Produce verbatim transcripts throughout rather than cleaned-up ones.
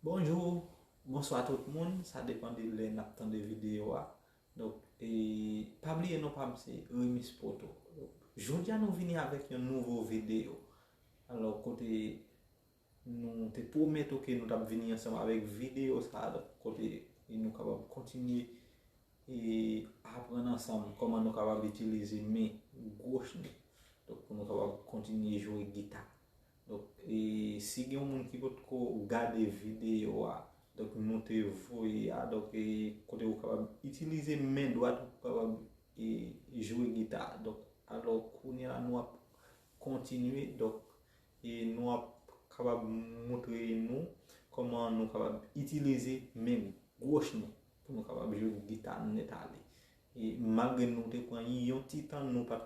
Bonjou, bonswa tout moun, sa depann de lè n ap tande videyo a. Donk, e, pa bliye non pa m se Remis Poto. Donk, jodi a nou vini avèk yon nouvo videyo. Alò, kote nou te pwomèt ou ke nou t ap vini ansanm avèk videyo sa a, donk, kote nou kapab kontinye e aprann ansanm kòman nou kapab itilize men gwoch nou. Donk, pou nou kapab kontinye jwe gita. Donk, e si gen yon moun ki potko gade videyo a, donk, nou te voye a, donk, e kote ou kapab itilize men dwat ou kapab e jwe gita. Donk, alò, kounye a la, nou ap kontinye. Donk, e nou ap kapab montre nou kòman nou kapab itilize men gwoch nou pou nou kapab jwe gita nèt ale. E malgre nou te pran yon ti tan, nou pa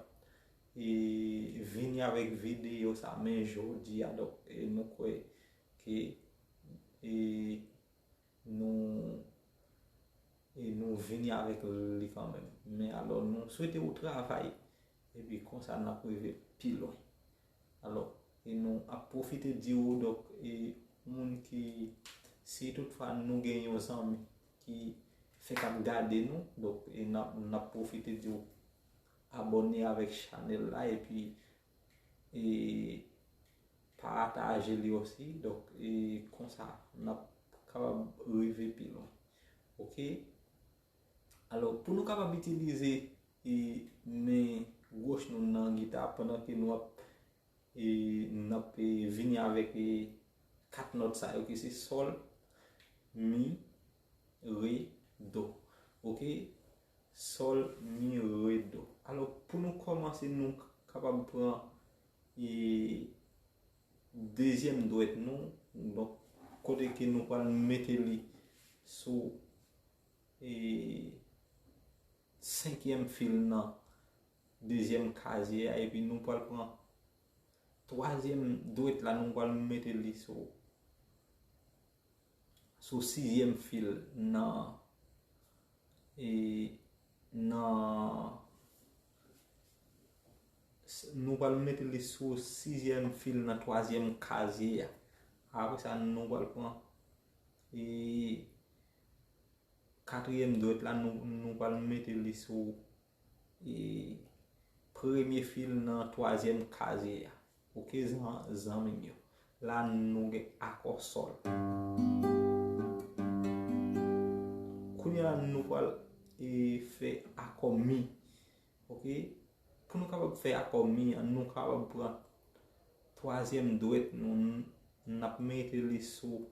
t e vini avèk videyo sa, men jodi a, donk, e nou kwè ke e nou e nou vini avèk li kanmenm. Men alò, nou swete ou travay, epi konsa n ap rive pi lwen. Alò, e nou ap pwofite di ou, donk, e moun ki, si toutfwa nou gen yon zanmi ki fèk ap gade nou, donk, e n ap, n ap pwofite di ou abòne avèk chanèl la, epi e pataje li osi. Donk, e konsa, n ap kapab rive pi lwen. Oke? Alò, pou nou kapab itilize e men gwoch nou nan gita pandan ke nou ap e n ap e vini avèk e kat nòt sa yo ki se sòl, mi, re, do. Oke? Sòl, mi, re, do. Alò, pou nou kòmanse, nou kapab pran e dezyèm dwèt nou, donk, kote ke nou pral mete li sou e senkyèm fil nan dezyèm kazye a, epi nou pral pran twazyèm dwèt la, nou pral mete li sou, sou sizyèm fil nan, e, nan, s- nou pral mete li sou sizyèm fil nan twazyèm kazye a. Apre sa, nou pral pran, e, katriyèm dwèt la, nou, nou pral mete li sou e premye fil nan twazyèm kazye a. Oke, zan- zanmi m yo. La, nou gen akò sòl. Kounye a, nou pral e fè akò mi. Oke? Pou nou kapab fè akò mi an, nou kapab pran twazyèm dwèt nou, n- n ap mete li sou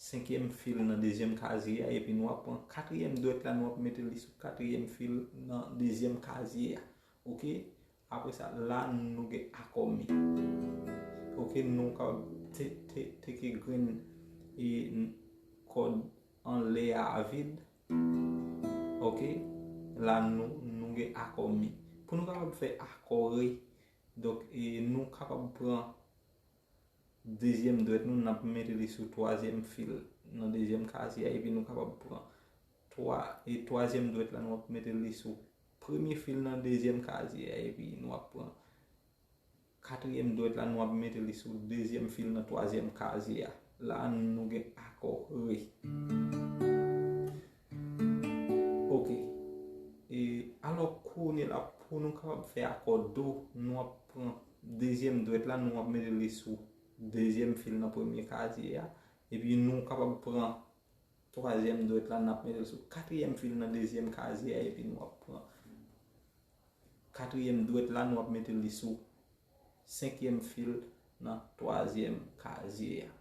senkyèm fil nan dezyèm kazye a, epi nou ap pran katriyèm dwèt la, nou ap mete li sou katriyèm fil nan dezyèm kazye a. Oke? Apre sa, la, nou gen akò mi. Oke, nou kapab te- te- teke grenn e n- kòd anlè a vid. Oke? La, nou, nou gen akò mi. Pou nou kapab fè akò re, donk, e nou kapab pran dezyèm dwèt nou, n ap mete li sou twazyèm fil nan dezyèm kazye a, epi nou kapab pran twa, e twazyèm dwèt la, nou ap mete li sou premye fil nan dezyèm kazye a, epi nou ap pran katriyèm dwèt la, nou ap mete li sou dezyèm fil nan twazyèm kazye a. La, nou gen akò re. Oke. E alò, kounye la, pou nou kapab fè akò do, nou ap pran dezyèm dwèt la, nou ap mete li sou dezyèm fil nan premye kazye a. Epi nou kapab pran twazyèm dwèt la, n ap mete l sou katriyèm fil nan dezyèm kazye a, epi nou ap pran katriyèm dwèt la, nou ap mete li sou senkyèm fil nan twazyèm kazye a.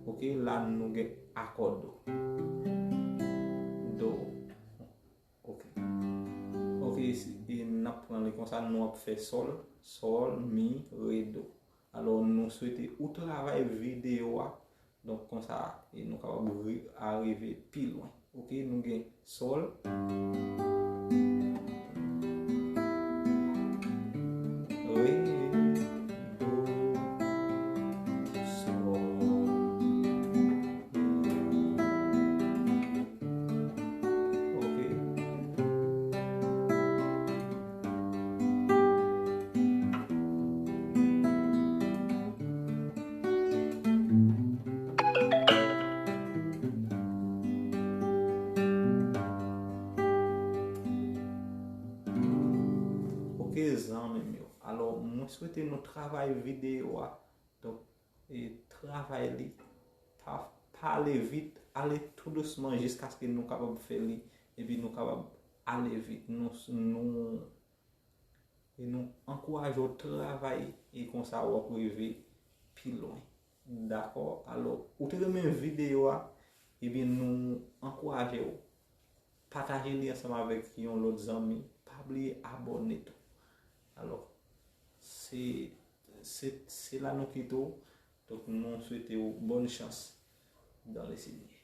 Oke, la nou gen akò do. Do. Oke. Oke, si, e n ap pran li konsa, nou ap fè sòl, sòl, mi, re, do. Alò, nou swete ou travay videyo a. Donk, konsa, e nou kapab ri- arive pi lwen. Oke, nou gen sòl, re, do, sòl. Oke. Swete nou travay videyo a. Donk, e travay li, pa, pa ale vit, ale tou dousman jiskaske nou kapab fè li, epi nou kapab ale vit. Nou, nou, e nou ankouraje w travay, e konsa w ap rive pi lwen. Dakò? Alò, ou te renmen videyo a, ebyen nou ankouraje w pataje li ansanm avèk yon lòt zanmi. Pa bliye abòne tou. Alò, se, se, se la nou kite w. Donk, nou swete w bòn chans dans le Seigneur.